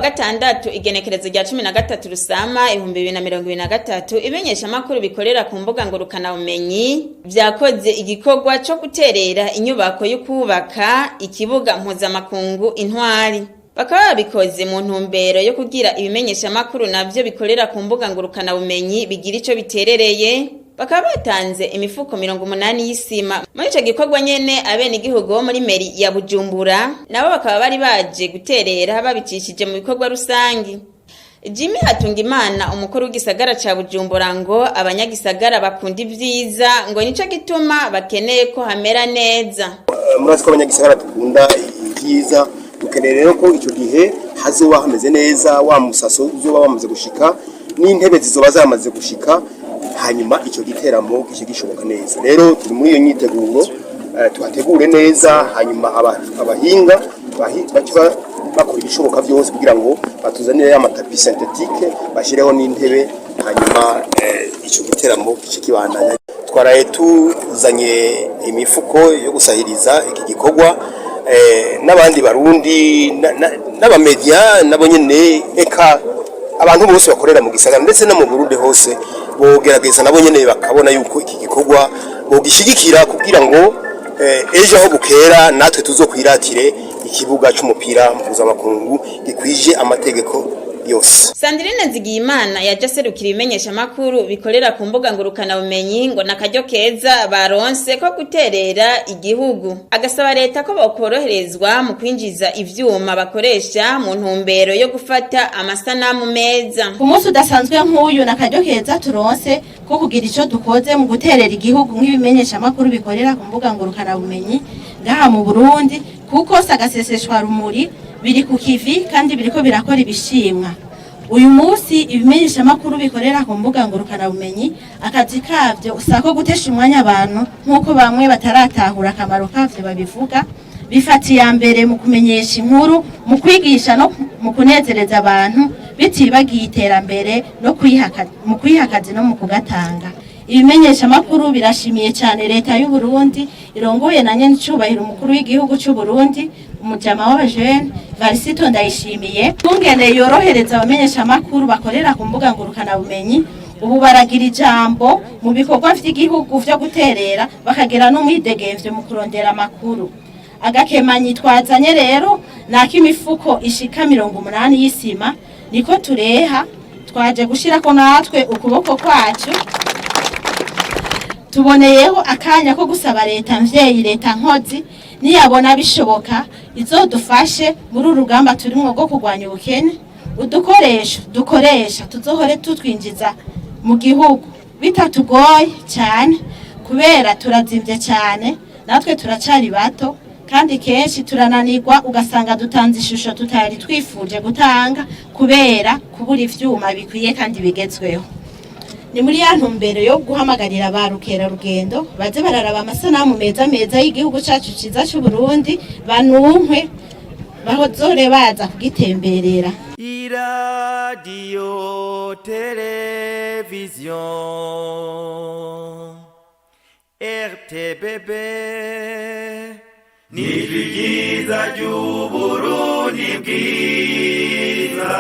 Gatandatu, igenekerezo rya 13 Rusama 2023, ibimenyeshamakuru bikorera ku mbuga ngurukanabumenyi vyakoze igikorwa co guterera inyubako yo kubaka ikibuga mpuzamakungu Intwari. Bakaba babikoze mu ntumbero yo kugira ibimenyeshamakuru navyo bikorera ku mbuga ngurukanabumenyi bigira ico biterereye. Bakaba batanze imifuko 80 y'isima. Muri ico gikorwa nyene, abenegihugu bo muri mairie ya Bujumbura nabo bakaba bari baje guterera babicishije mu bikorwa rusangi. Jimmy Hatungimana, umukuru w'igisagara ca Bujumbura, ngo abanyagisagara bakunda ivyiza, ngo nico gituma bakeneye ko hamera neza. Murazi ko abanyagisagara dukunda ibyiza. Dukeneye rero ko icyo gihe hazoba hameze neza, wa musaso uzoba wamaze gushika n'intebe zizoba zamaze gushika, hanyuma icyo giteramo gice gishoboka neza. Rero turi muri iyo myiteguro, tuhategure neza, hanyuma abahinga bace bakora ibishoboka byose kugira ngo batuzanire ya ma tapis synthétiques, bashyireho n'intebe, hanyuma icyo giteramo gice kibandanya. Twaraye tuzanye imifuko yo gusahiriza iki gikorwa, n'abandi Barundi n'abamedia nabo nyene, eka abantu bose bakorera mu gisagara ndetse no mu Burundi hose bogerageza nabo nyene bakabona yuko iki gikorwa bogishigikira kugira ngo ejo aho bukera natwe tuzokwiratire ikibuga c'umupira mpuzamakungu gikwije amategeko yose. Sandrine Nzigiyimana yaje aserukira ibimenyeshamakuru bikorera ku mbuga ngurukanabumenyi, ngo nakaryo keza baronse ko guterera igihugu, agasaba leta ko bokoroherezwa mu kwinjiza ivyuma bakoresha mu ntumbero yo gufata amasanamu meza. Ku munsi udasanzwe nk'uyu, ni akaryo keza turonse ko kugira ico dukoze mu guterera igihugu nk'ibimenyeshamakuru bikorera ku mbuga ngurukanabumenyi ngaha mu Burundi, kuko sagaseseshwa rumuri biri ku kivi kandi biriko birakora ibishimwa. Uyu munsi ibimenyeshamakuru bikorera ku mbuga ngurukanabumenyi akazi kavyo sako gutesha umwanya abantu nk'uko bamwe bataratahura akamaro kavyo babivuga. Bifata iya mbere mu kumenyesha inkuru, mu kwigisha no mu kunezereza abantu, bitibagiye iterambere no mu kwiha akazi no mu kugatanga. Ibimenyeshamakuru birashimiye cyane leta y'u Burundi irongoye na nyenicubahiro umukuru w'igihugu cy'u Burundi, umujama w'abajene Varisito Ndayishimiye, kungene yorohereza abamenyeshamakuru bakorera ku mbuga ngurukanabumenyi. Ubu baragira ijambo mu bikorwa vy'igihugu vyo guterera, bakagira n'umwidegemvyo mu kurondera amakuru. Agakemanyi twazanye rero ni ak'imifuko ishika 80 y'isima, niko tureha twaje gushirako natwe ukuboko kwacu. Tuboneyeho akanya ko gusaba leta mvyeyi, leta nkozi, niyabona bishoboka izodufashe muri uru rugamba turimwo rwo kurwanya ubukene, udukoresho dukoresha tuzohore tutwinjiza mu gihugu bitatugoye cyane, kubera turazimvye cyane, natwe turacari bato kandi kenshi turananirwa, ugasanga dutanze ishusho tutari twifuje gutanga kubera kubura ivyuma bikwiye kandi bigezweho. Ni muri ya ntumbero yo guhamagarira ba rukerarugendo baze bararaba amasanamu meza meza y'igihugu cacu ciza c'u Burundi, banunkwe bahozore baza kugitemberera. Iradiyo televiziyo RTBB ni ryiza ry'Uburundi bwiza.